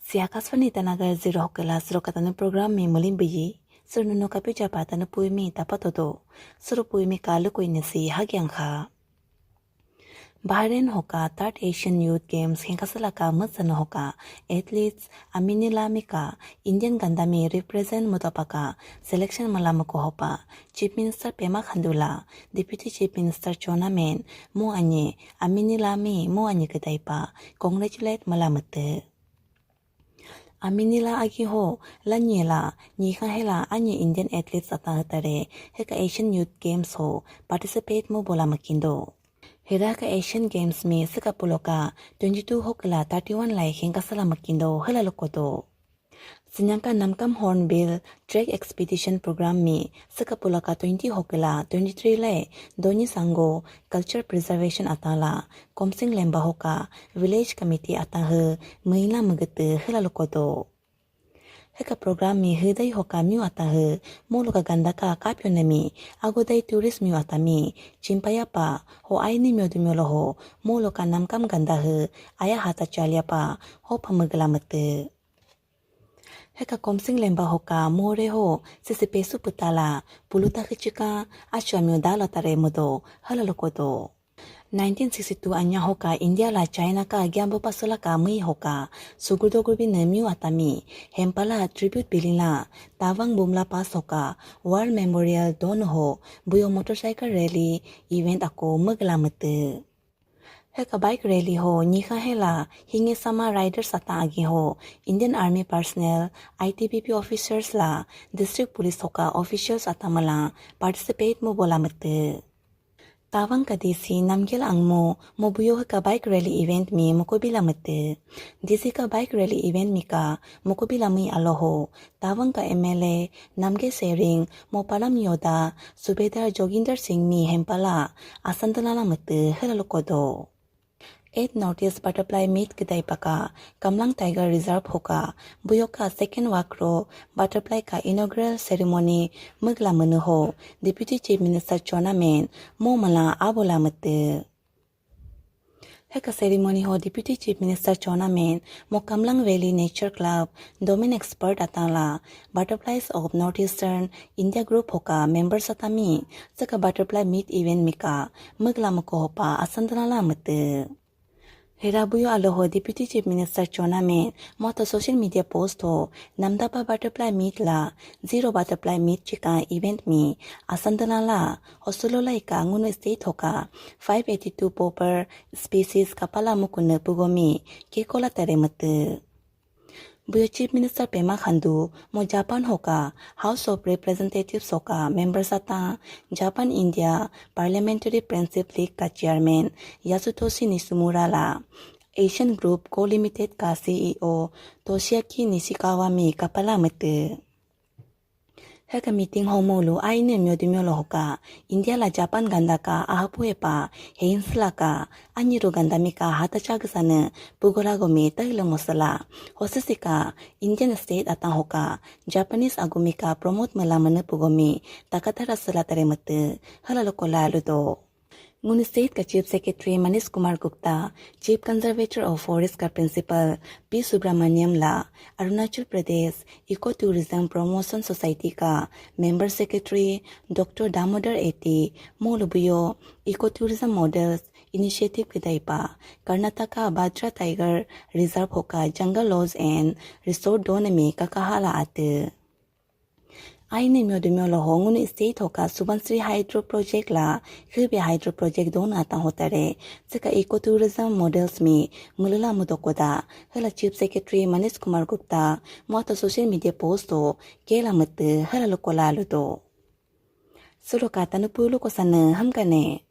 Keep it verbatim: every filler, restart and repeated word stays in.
Siakaswani tanagar zero hokela suro katanu program mi mulimbiyi. Suro nuno kapi japa tanu puimi tapatodo. Suro puimi kalu kuinisi hagiangha. Bahrain hoka Third Asian Youth Games hengkasalaka matsano hoka athletes Aminila mika Indian gandami represent mutapaka selection malamuko hopa Chief Minister Pema Khandula, Deputy Chief Minister Chowna Mein, mo anye Aminila mi mo anye kedaipa congratulate malamete. Aminila agi ho lanyela nyikha hela anye Indian athletes ata hatare heka Asian Youth Games ho participate mo bola makindo. Hera ka Asian Games mi sika puloka twenty-two hokela thirty-one lai hengkasala makindo hela lokodo. Sinyangka Namkam Hornbill Track Expedition Program mi sika puloka twenty hokela twenty-three lai Donyi Sango Culture Preservation atala Komsing Lemba hoka Village Committee atahe meila megete hela lokodo. Heka program mi hidai hoka miu atahe moloka gandaka kapyo nami agodai tourist miu atami chimpayapa ho aini myodu myoloho moloka Namkam gandahe aya hata chalyapa ho pamegela mete. Heka Komsing Lemba hoka more ho sisi pesu putala puluta hichika achwa myo dala tare mudo hala lokodo. Nineteen sixty-two anya hoka India la China ka gyambo pasola ka mui hoka sugudo gurbi nemiu atami hempala tribute bilila Tawang Bumla Pass hoka War Memorial don ho buyo motorcycle rally event ako megela mete. Heka bike rally ho nyikha hela hinge sama riders ata agi ho Indian Army personnel, I T B P officers la district police hoka officials ata mala participate mo bola mete. Tawang ka D C Namgyal Angmo mo buyo heka bike rally event mi mokobila mete. D C ka bike rally event mi ka mokobila mi aloho Tawang ka M L A Namge Sering mo palam yoda Subedar Joginder Singh mi hempala asandala mete hela lokodo. Eight Northeast Butterfly Meet kedai paka Kamlang Tiger Reserve hoka buyoka second Wakro Butterfly ka inaugural ceremony megla mene ho Deputy Chief Minister Chowna Mein mo mala abola mete. Heka ceremony ho Deputy Chief Minister Chowna Mein mo Kamlang Valley Nature Club domain expert atala Butterflies of Northeastern India Group hoka members atami seka butterfly meet event mika megla moko hopa asandala mete. Hera buyo aloho Deputy Chief Minister Chowna Mein moto social media post ho namdapa butterfly meet la zero butterfly meet chika event mi asandala la hosolo laika ngunu state hoka five eighty-two popper species kapala mukune pugomi kekola tare mete. Buyo Chief Minister Pema Khandu mo Japan hoka House of Representatives hoka members ata Japan India Parliamentary Friendship League ka chairman Yasutoshi Nishimura la Asian Group Co Limited ka C E O Toshiaki Nishikawa mi kapala mete. Heka meeting ho molu aine myodu myolo hoka India la Japan ganda ka ahapu epa heinsla ka anyiru ganda mika hata chagsane pugora gomi tahilo mosala hosisika Indian state ata hoka Japanese agumika promote mela mene pugomi takatara sela tare mete hala lokola ludo. Ngunu state ka Chief Secretary Manish Kumar Gupta, Chief Conservator of Forest ka Principal P Subramaniam la Arunachal Pradesh Eco Tourism Promotion Society ka Member Secretary Doctor Damodar Eti mo lubuyo Eco Tourism Models Initiative kedai pa Karnataka Bhadra Tiger Reserve hoka Jungle Lodge and Resort donemi kakahala ate. Aine myodu myolo ho ngunu state hoka Subansiri Hydro Project la Hibi Hydro Project dona ata hotare seka eco tourism models mi mulula mudokoda hala Chief Secretary Manish Kumar Gupta moto social media post ho kela mete hala lokola ludo. Solo ka tanu pulu ko sana hamkane.